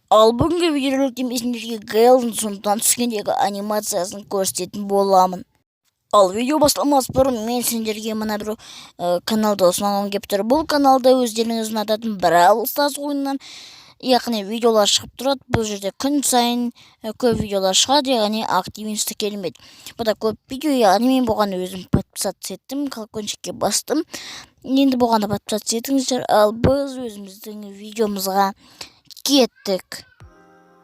Ал бүгінгі видеороликте мен сендерге Гейлдің сундуктан түскендегі анимациясын көрсететін боламын. Ал видео басталмас бұрын мен сендерге мына бір каналды ұсынғым келіп тұр. Бұл каналда өздеріңіз ұнататын Бравл Старс ойынынан, яғни видеолар шығып тұрады. Бұл жерде күн сайын көп видеолар шығады, яғни активності керемет. Бұда көп видео, яғни мен бұған өзім подписаться еттім, колокольчикке бастым. Енді бұған да подписаться етіңіздер. Ал біз өзіміздің видеомызға кеттік.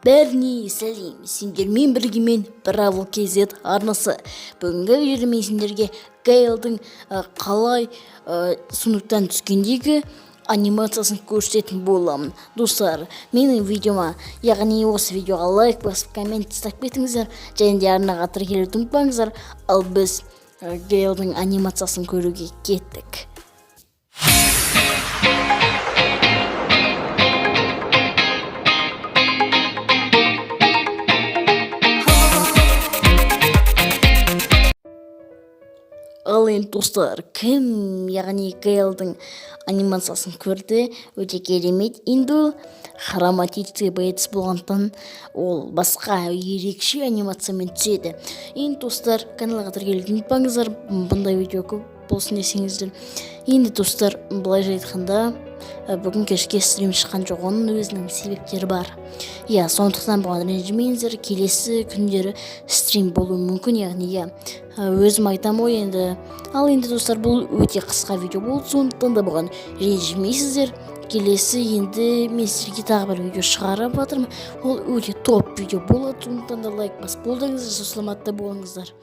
Бәріне сәлем, сендермен бірге мен, Бравл KZ арнасы. Бүгінгі видеода мен сендерге Гейлдің қалай сундуктан түскендегі анимациясын көрсететін боламын. Достар, менің видеома, яғни осы видеоға лайк басып, коммент тастап кетіңіздер және де арнаға тіркелуді ұмытпаңыздар. Ал біз Гейлдің анимациясын көруге кеттік. Ал енді, достар, кім, яғни Гейлдің анимациясын көрді? Өте керемет. Енді ол хроматический боец болғандықтан, ол басқа ерекше анимациямен түседі. Енді, достар, каналға тіркелуді ұмытпаңыздар, бұндай видео көп болсын десеңіздер. Енді, достар, былайша айтқанда, бүгін кешке стрим шыққан жоқ, оның өзінің себептері бар, иә. Сондықтан бұған ренжімеңіздер, келесі күндері стрим болуы мүмкін, яғни, иә, өзім айтамын ғой енді. Ал енді, достар, бұл өте қысқа видео болды, сондықтан да бұған ренжімейсіздер. Келесі енді мен сіздерге тағы бір видео шығарып жатырмын, ол өте топ видео болады, сондықтан да лайк басып қолдаңыздар. Саламатта болыңыздар.